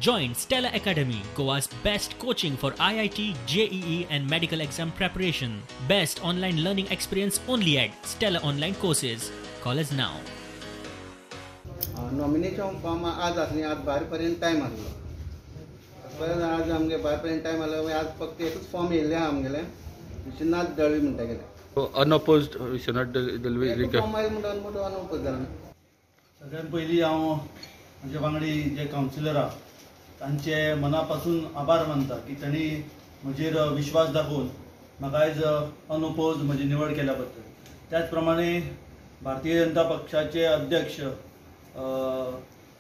Join Stella Academy, Goa's best coaching for IIT, JEE and medical exam preparation. Best online learning experience only at Stella Online Courses. Call us now. Nomination form आज आसली, आज 12 पर्यंत time आसलो. परत आज आमगे 12 पर्यंत time आसलो. आज फक्त एकूच फॉर्म येयल्लें आहा आमगेलें, विश्वनाथ दळवी म्हणटा गेले. अनअपोज्ड विश्वनाथ दळवी फॉर्म आयलो म्हणटा अनअपोज जाला. सगळ्यात पयलीं हांव म्हजे वांगडी जे कावन्सिलर आहा तांचे मना पासून आभार मानता की तांणी म्हजेर विश्वास दाखोवन म्हाका आयज अनअपोज म्हजी निवड केल्या बद्दल. त्याच प्रमाणे भारतीय जनता पक्षाचे अध्यक्ष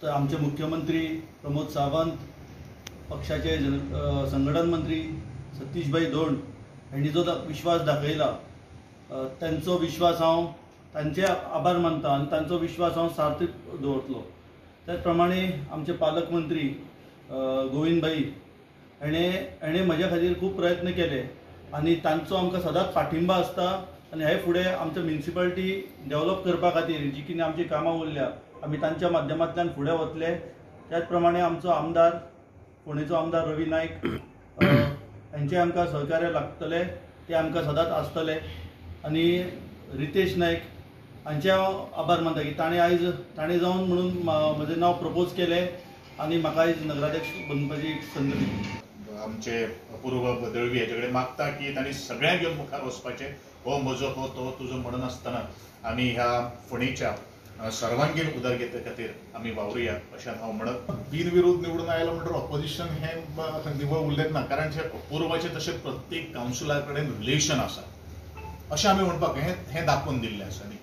आमचे मुख्यमंत्री प्रमोद सावंत, पक्षाचे संघटन मंत्री सतीश भाई धोंड हांणी जो विश्वास दाखयला तांचो विश्वास हांव तांचे आभार मानता आनी तांचो विश्वास हांव सार्थक दवरतलो. त्याच प्रमाणे आमचे पालकमंत्री गोविंद भाई हेणे म्हज्या खातीर खूब प्रयत्न केले आनी तांचो आमकां सदांच पाठिंबा आसता. आनी हे फुडें आमचे म्युनिसिपालिटी डेव्हलप करपा खातीर जी कितें आमची कामां उरल्या आमी तांच्या माध्यमांतल्यान फुडें वतले. त्याच प्रमाणे आमचो आमदार, फोंडेचो आमदार रवी नायक हांचे आमकां सहकार्य लागतले, ते आमकां सदांच आसतले. आनी रितेश नायक हांचे हांव आभार मानता की ताणें आयज ताणें जावन म्हणून म्हजें नांव प्रपोज केलें आनी म्हाका आयज नगराध्यक्ष बनपाची एक संद दिली. आमचे अपूर्व दळवी हेजे कडेन मागता की तांणी सगळ्यांक घेवन मुखार वचपाचें, हो म्हजो हो तो तुजो म्हणनासतना आमी ह्या फोंडेच्या सर्वांगीण उदरगती खातीर आमी वावरुया अशें हांव म्हणत. बिनविरोध निवडून आयलो म्हणटकीर ऑपोजिशन हें निवळ उरलें ना, कारण जे अपूर्वाचें तशें प्रत्येक कावन्सिला कडेन रिलेशन आसा अशें आमी म्हणपाक हें दाखोवन दिल्लें आसा न्ही.